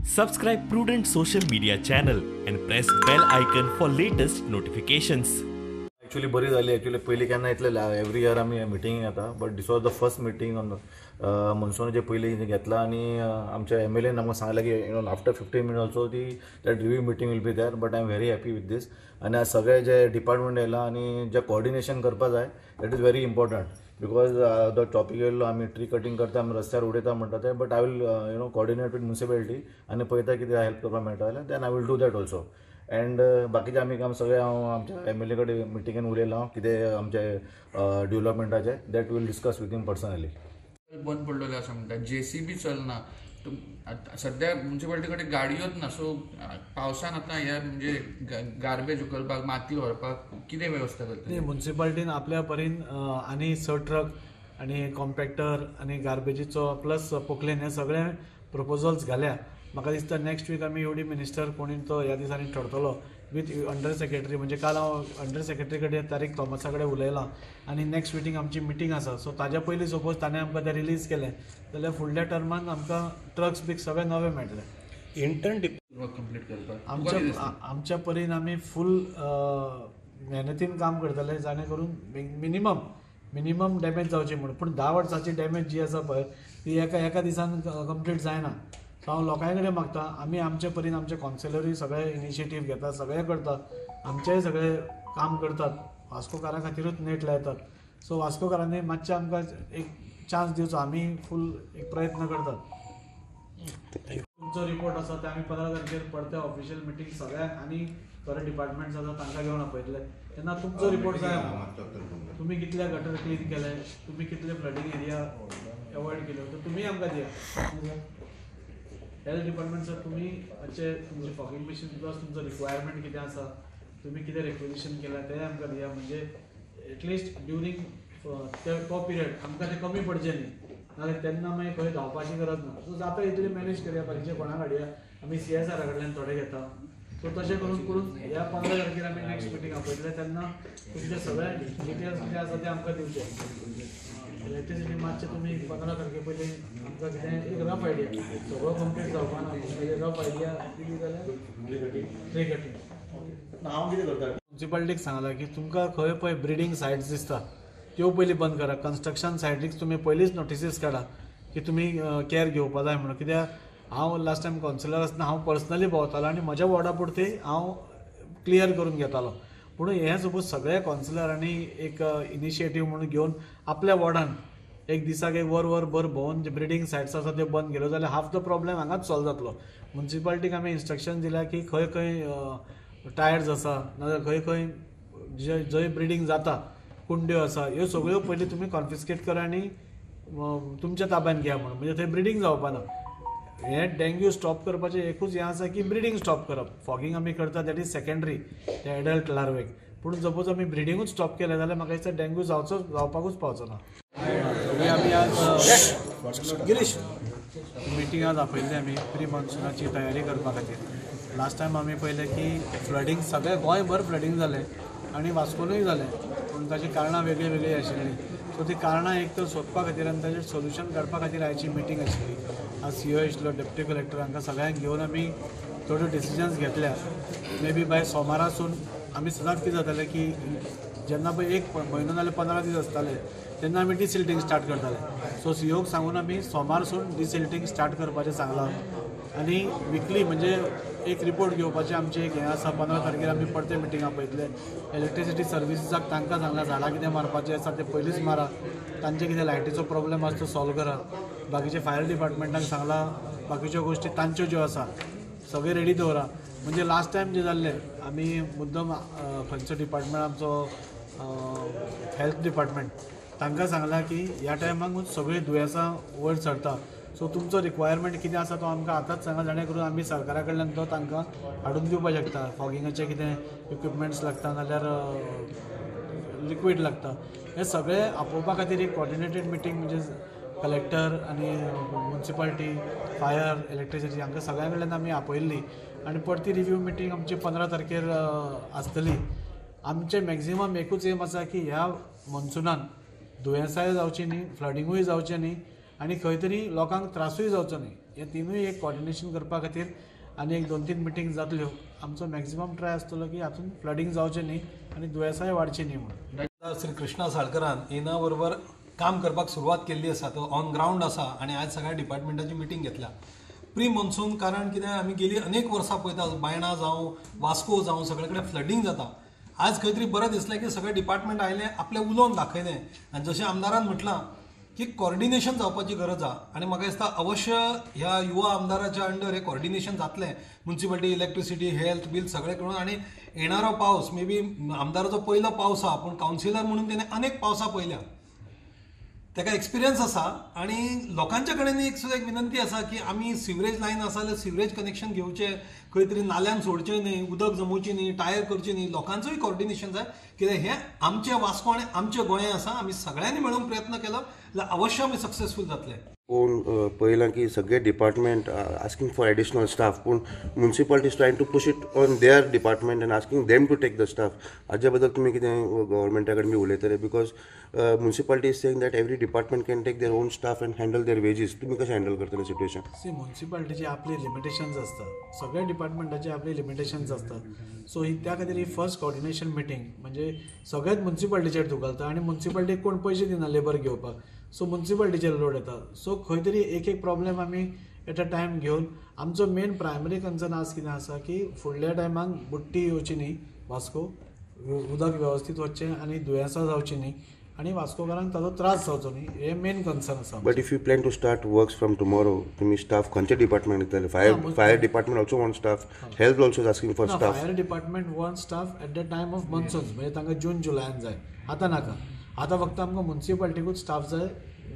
Subscribe Prudent Social Media channel and press bell icon for latest notifications. Actually बरी जाली. Actually पयलीं केन्ना इतले एवरी इयर आमी मिटींग येता, but this was the first meeting on मॉन्सूनाचे पयलीं घेतला आनी आमच्या एम एल एन आमकां सांगलें की you know after 15 minute also the that review meeting will be there, but I am very happy with this. आनी आज सगळे जे डिपार्टमेंट येयला आनी जे कोऑर्डिनेशन करपा जाय, that is very important because the topic येयल्लो आमी ट्री कटींग करता, आमी रस्त्यार उडयता म्हणटा ते, but I will you know coordinate with municipality आनी पळयता कितें हेल्प करपाक मेळटा जाल्यार then I will do that also. And बाकीचें आमी काम सगळें हांव आमच्या एम एल ए कडेन मिटिंगेन उलयलां कितें आमचे डेवलपमेंटाचें, that will discuss with him personally. बंद पडलेले आसा म्हणटा, जे सी बी चलना सद्या, म्युनिसिपालिटी कडेन गाडयोच ना. सो पावसान आतां ह्या म्हणजे गार्बेज उखलपाक, माती व्हरपाक कितें वेवस्था करता? न्ही, म्युनिसिपालिटीन आपल्या परीन आनी 6 ट्रक आनी कॉम्पॅक्टर आनी गार्बेजीचो प्लस पोकलेन हे सगळे प्रपोजल्स घाल्या. म्हाका दिसता नेक्स्ट वीक आमी एवडी मिनिस्टर कोणी तो ह्या दिसांनी ठरतलो विथ अंडर सेक्रेटरी. म्हणजे काल हांव अंडर सेक्रेटरी कडेन तारीक थॉमसा कडेन उलयलां आनी नेक्स्ट मिटींग आमची मिटींग आसा. सो ताज्या पयलीं सपोज ताणें आमकां तें रिलीज केलें जाल्यार फुडल्या टर्मान आमकां ट्रक्स बी सगळे नवे मेळटले. इंटर्न कंप्लीट करपाक आमच्या परीन आमी फूल मेहनतीन काम करतले, जाणे करून मिनिमम डॅमेज जावची म्हणून. पूण 10 वर्सांची डॅमेज जी आसा पळय ती एका एका दिसान कंप्लीट जायना. सो हांव लोकां कडेन मागता, आमी आमचे परीन आमचे कॉन्सिलरूय सगळे इनिशिएटीव घेता, सगळे करता, आमचेय सगळे काम करतात, वास्कोकारां खातीरूच नेट लायतात. सो वास्कोकारांनी मातशें आमकां एक चान्स दिवचो, आमी फूल एक प्रयत्न करतात. तुमचो रिपोर्ट आसा ते आमी 15 तारखेर परते ऑफिशियल मिटींग सगळ्यांक आनी थोडे डिपार्टमेंट्स आसा तांकां घेवन आपयतले. तेन्ना तुमचो रिपोर्ट जाय, तुमी कितले गटर क्लीन केले, तुमी कितले फ्लडींग एरिया एवॉयड केले, तर तुमी आमकां दिया. हेल्थ डिपार्टमेंट सर, तुमी मातशें तुमचें फॉगिंग मशीन प्लस तुमचो रिक्वायरमेंट कितें आसा, तुमी कितें रेक्विजिशन केलां तें आमकां दिया. म्हणजे एटलिस्ट ड्युरींग तो पिरियड आमकां तें कमी पडचें न्ही, नाजाल्यार तेन्ना मागीर खंय धांवपाची गरज ना. सो जाता इतलें मॅनेज करया, बाकीचें कोणाक हाडया, आमी सी एस आरा कडल्यान थोडे घेता. सो तशें करून करून ह्या 15 तारखेर आमी नेक्स्ट मिटींग आपयतले, तेन्ना तुमचे सगळे डिटेल्स कितें आसा ते आमकां दिवचे. इलेक्ट्रिसिटी मातशें तुमी 15 तारखे पयलीं आमकां कितें एक रफ आयडिया, सगळो कंप्लीट जावपा ना, रफ आयडिया दिली जाल्यार ट्री कटींग. हांव कितें करता, म्युनिसिपालिटीक सांगलां की तुमकां खंय पळय ब्रिडींग सायट्स दिसता त्यो पयलीं बंद करा. कन्स्ट्रक्शन सायटीक तुमी पयलींच नोटिसीस काडा की तुमी कॅर घेवपा जाय म्हणून. कित्याक हांव लास्ट टायम कॉन्सिलर आसतना हांव पर्सनली भोंवतालो आनी म्हज्या वॉर्डा पुरती हांव क्लियर करून घेतालो. पूण हें सपोज सगळे कॉन्सिलरांनी एक इनिशिएटीव म्हणून घेवन आपल्या वॉर्डान एक दिसाक एक वर वर भर भोंवन जे ब्रिडींग सायट्स आसा त्यो बंद केल्यो जाल्यार हाफ the problem हांगाच सॉल्व जातलो. म्युनिसिपालिटीक आमी इन्स्ट्रक्शन दिल्या की खंय खंय टायर्स आसा, नाजाल्यार खंय खंय जंय ब्रिडींग जाता कुंड्यो आसा, ह्यो सगळ्यो पयलीं तुमी कॉन्फिस्केट करा आनी तुमच्या ताब्यान घेया म्हणून. म्हणजे थंय ब्रिडींग जावपा ना. हें डेंग्यू स्टॉप करपाचें एकूच हें आसा की ब्रिडींग स्टॉप करप. फॉगिंग आमी करता that is secondary ते एडल्ट लार्वेक, पूण सपोज आमी ब्रिडींगूच स्टॉप केलें जाल्यार म्हाका दिसता डेंग्यू जावपाकूच पावचो ना. आमी आज गिरीश मिटींग आज आपयल्ली आमी प्री मॉन्सुनाची तयारी करपा खातीर. लास्ट टायम आमी पळयलें की फ्लडींग सगळें गोंयभर फ्लडींग जालें आनी वास्कोनूय जालें, पूण ताची कारणां वेगळीं वेगळीं आशिल्लीं. सो ती कारणां एक तर सोदपा खातीर आनी ताचेर सोल्युशन काडपा खातीर आयची मिटींग आशिल्ली. आज सी ओ आशिल्लो, डेप्युटी कलेक्टर, हांकां सगळ्यांक घेवन आमी थोड्यो डिसिजन्स घेतल्या. मे बी बाय सोमारासून आमी सदांच कितें जातालें की जेन्ना पळय एक म्हयनो नाल्यार 15 दीस आसताले तेन्ना आमी डिसिल्टींग स्टार्ट करताले. सो सी ओक सांगून आमी सोमारसून डिसिल्टींग स्टार्ट करपाचें सांगलां आनी विकली म्हणजे एक रिपोर्ट घेवपाचें आमचें एक हें आसा. 15 तारखेर आमी परते मिटींग आपयतले. इलेक्ट्रिसिटी सर्विसीसाक तांकां सांगलां झाडां कितें मारपाचें आसा तें पयलींच मारा, तांचे कितें लायटीचो प्रॉब्लम आसा तो सॉल्व करा. बाकीचे फायर डिपार्टमेंटाक सांगलां बाकीच्यो गोश्टी तांच्यो ज्यो आसा सगळें रेडी दवरा. म्हणजे लास्ट टायम जें जाल्लें आमी मुद्दम खंयचो डिपार्टमेंट आमचो हेल्थ डिपार्टमेंट तांकां सांगलां की ह्या टायमाक सगळीं दुयेंसां वयर सरता, सो तुमचो रिक्वायरमेंट कितें आसा तो आमकां आतांच सांगा, जाणें करून आमी सरकारा कडल्यान तो तांकां हाडून दिवपाक शकता. फॉगिंगाचे कितें इक्विपमेंट्स लागता नाल्यार लिक्वीड लागता, हें सगळें आपोवपा खातीर एक कॉर्डिनेटेड मिटींग म्हणजे कलेक्टर आनी म्युनिसिपालिटी, फायर, इलेक्ट्रिसिटी हांकां सगळ्यां कडल्यान आमी आपयल्ली आनी परती रिव्यू मिटींग आमची 15 तारखेर आसतली. आमचें मॅक्झिमम एकूच एम आसा की ह्या मॉन्सुनान दुयेंसांय जावचीं न्ही, फ्लडिंगूय जावचें न्ही आनी खंय तरी लोकांक त्रासूय जावचो न्ही. हे तिनूय एक कॉर्डिनेशन करपा खातीर आनी एक 2-3 मिटींग जातल्यो. आमचो मॅक्झिमम ट्राय आसतलो की हातून फ्लडींग जावचें न्ही आनी दुयेंसांय वाडचीं न्ही म्हणून. श्री कृष्णा साळकरान येना बरोबर काम करपाक सुरवात केल्ली आसा, तो ऑन ग्रावंड आसा आनी आज सगळ्या डिपार्टमेंटाची मिटींग घेतल्या प्री मॉन्सून. कारण कितें, आमी गेली अनेक वर्सां पळयता, बायणा जावं वास्को जावं सगळे कडेन फ्लडींग जाता. आज खंय तरी बरें दिसलें की सगळे डिपार्टमेंट आयले, आपलें उलोवन दाखयलें आनी जशें आमदारान म्हटलां की कॉर्डिनेशन जावपाची गरज आसा आनी म्हाका दिसता अवश्य ह्या युवा आमदाराच्या अंडर हें कॉर्डिनेशन जातलें. मुन्सिपालिटी, इलेक्ट्रिसिटी, हेल्थ बील सगळें करून. आनी येणारो पावस मे बी आमदाराचो पयलो पावस आसा, पूण कावन्सिलर म्हणून तेणें अनेक पावसां पळयल्या, ताका एक्सपिरियन्स आसा. आनी लोकांच्या कडेन एक सुद्दां एक विनंती आसा की आमी सिवरेज लायन आसा जाल्यार सिवरेज कनेक्शन घेवचें, खंय तरी नाल्यान सोडचें न्ही, उदक जमोवचें न्ही, टायर करचें न्ही. लोकांचोय कॉर्डिनेशन जाय, कित्याक हें आमचें वास्को आनी आमचें गोंय आसा. आमी सगळ्यांनी मेळून प्रयत्न केलो जाल्यार अवश्य आमी सक्सेसफूल जातले. पळोवन पळयलां की सगळे department asking for additional staff, पूण municipality is trying to push it on their department and asking them to take the staff. हाजे बद्दल तुमी कितें गव्हर्मेंटा कडेन बी उलयतले? Because municipality is saying that every department can take their own staff and handle their wages. तुमी कशें handle करतले situation? C, म्युनिसिपालिटीची आपली लिमिटेशन्स आसता, सगळ्या डिपार्टमेंटाचे आपली लिमिटेशन्स आसता. सो ही त्या खातीर ही फर्स्ट कॉर्डिनेशन मिटींग म्हणजे सगळ्याच म्युनिसिपालिटीचेर धुकलता आनी म्युनिसिपालिटीक कोण पयशे दिना लेबर घेवपाक, सो म्युनिसिपालिटीचेर लोड येता. सो खंय तरी एक एक प्रॉब्लेम आमी एट अ टायम घेवन आमचो मेन प्रायमरी कन्सर्न आज कितें आसा की फुडल्या टायमाक बुडटी येवची न्ही वास्को, उदक वेवस्थीत वचचें आनी दुयेंसां जावचीं न्ही आनी वास्कोकारांक ताजो त्रास जावचो न्ही, हें मेन कन्सर्न आसा. But if you plan to start works from tomorrow, तुमी स्टाफ खंयच्या डिपार्टमेंट दितले? Fire department also want staff, health also is asking for staff. Fire department want staff at the time of monsoons, म्हणजे तांकां जून जुलयान जाय, आतां नाका. आतां फक्त आमकां म्युनिसिपालिटीकूच स्टाफ जाय,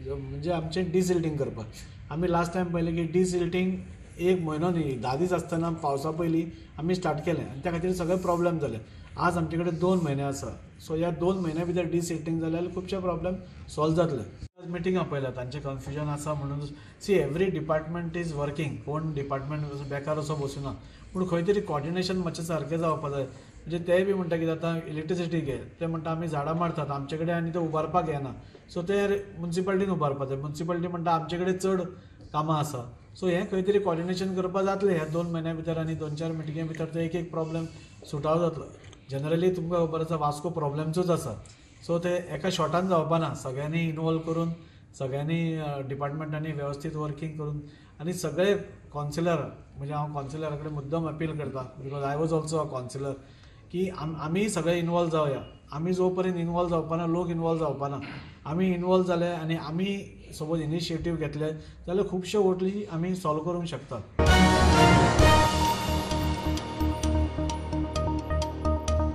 म्हणजे आमचें डिसिल्टींग करपाक. आमी लास्ट टायम पळयलें की डिसिल्टींग एक म्हयनो न्ही, 10 दीस आसतना पावसा पयलीं आमी स्टार्ट केलें आनी त्या खातीर सगळे प्रॉब्लेम जाले. आज आमचे कडेन 2 म्हयने आसा, सो ह्या 2 म्हयन्या भितर डिसिल्टींग जाल्यार खुबशे प्रॉब्लेम सॉल्व जातले. मिटींग आपयल्या, तांचें कन्फ्युजन आसा म्हणून. See, every department is working, कोण डिपार्टमेंट बेकार असो बसूना, पूण खंय तरी कॉर्डिनेशन मातशें सारकें जावपा जाय. म्हणजे तेय बी म्हणटा कितें आतां इलेक्ट्रिसिटी घे, ते म्हणटा आमी झाडां मारतात आमचे कडेन आनी ते उबारपाक येना, सो ते म्युनिसिपालिटीन उबारपाक जाय. म्युनिसिपालिटी म्हणटा आमचे कडेन चड कामां आसा. सो हें खंय तरी कॉर्डिनेशन करपाक जातलें ह्या 2 म्हयन्या भितर आनी 2-4 मिटिंगे भितर तो एक एक प्रॉब्लेम सुटाव जातलो. जनरली तुमकां खबर आसा वास्को प्रॉब्लेम्सूच आसा, सो ते एका शॉर्टान जावपा ना, सगळ्यांनी इनवॉल्व करून, सगळ्यांनी डिपार्टमेंटांनी वेवस्थीत वर्कींग करून आनी सगळे कावन्सिलर, म्हणजे हांव कावन्सिलरा कडेन मुद्दम अपील करता because I was also a councillor, की आमी सगळे इनवॉल्व जावया. आमी जो पर्यंत इनवॉल्व जावपा ना, लोक इनवॉल्व जावपा ना. आमी इनवॉल्व जाले आनी आमी सपोज इनिशिएटीव घेतले जाल्यार खुबश्यो वोटली आमी सॉल्व करूंक शकता.